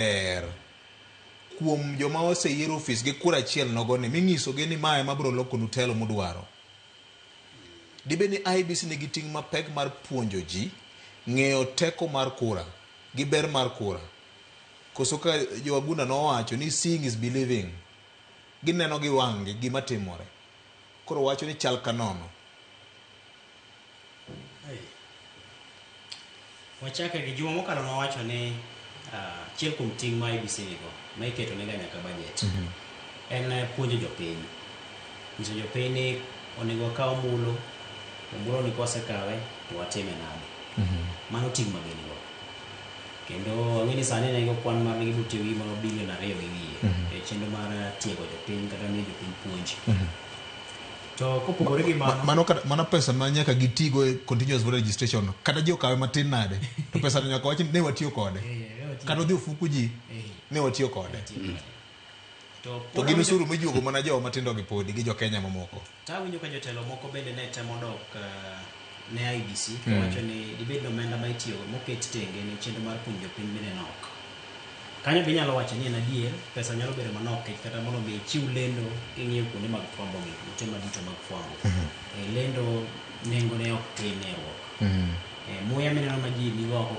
Ber kuom joma oseyier ofis gi kura achiel nogoni minyisogi ni mae ema biro lokonu telo mudwaro. Dibed ni IEBC nigi ting' mapek mar puonjo ji ng'eyo teko mar kura gi ber mar kura? Koso ka jowagunda nowacho ni seeing is believing, gineno gi wang'gi gima timore. Koro wacho ni chal ka nono. Wachake gi juma mokalo nowacho ni achiel kuom ting' ma IEBC nigo ma iketo nega nyaka budget en puonjo jopiny. Nyiso jopiny ni onego wakaw ombulu, ombulu ni kwasekawe to watime nade. Mano ting' ma gin go. Kendo ang'e ni sani ne go kwan mar gibiro tiyo gi gimoro bilion 2 gi wiye e chenro mar tiego jopiny kata miyo jopiny puonj. To kopogore gi mano, Mano kata, mano pesa ma nyaka gitigo e continuous voter registration kata ji okawe matin nade to pesa no nyaka wach ni ne watiyo kode kata odhi ofuku ji ne watiyo kode. To To gin osuru mijuogo mana jowa matindo gi podi gi jo Kenya mamoko. To awinjo ka jotelo moko bende ne temo dok ne IEBC kawacho ni dibed ni omenda ma itiyogo moket tenge ne chenro mar puonjo jopiny bende nok. Kanyo be inyalo wacho ni en adier, pesa nyalo bedo manok nikech kata mondo mi ichiw lendo king'iyo kuonde mag fwambo gi, ute madito mag fwambo. Lendo nengo ne ok tin e ruok. Muya mineno ma ji nigo oko.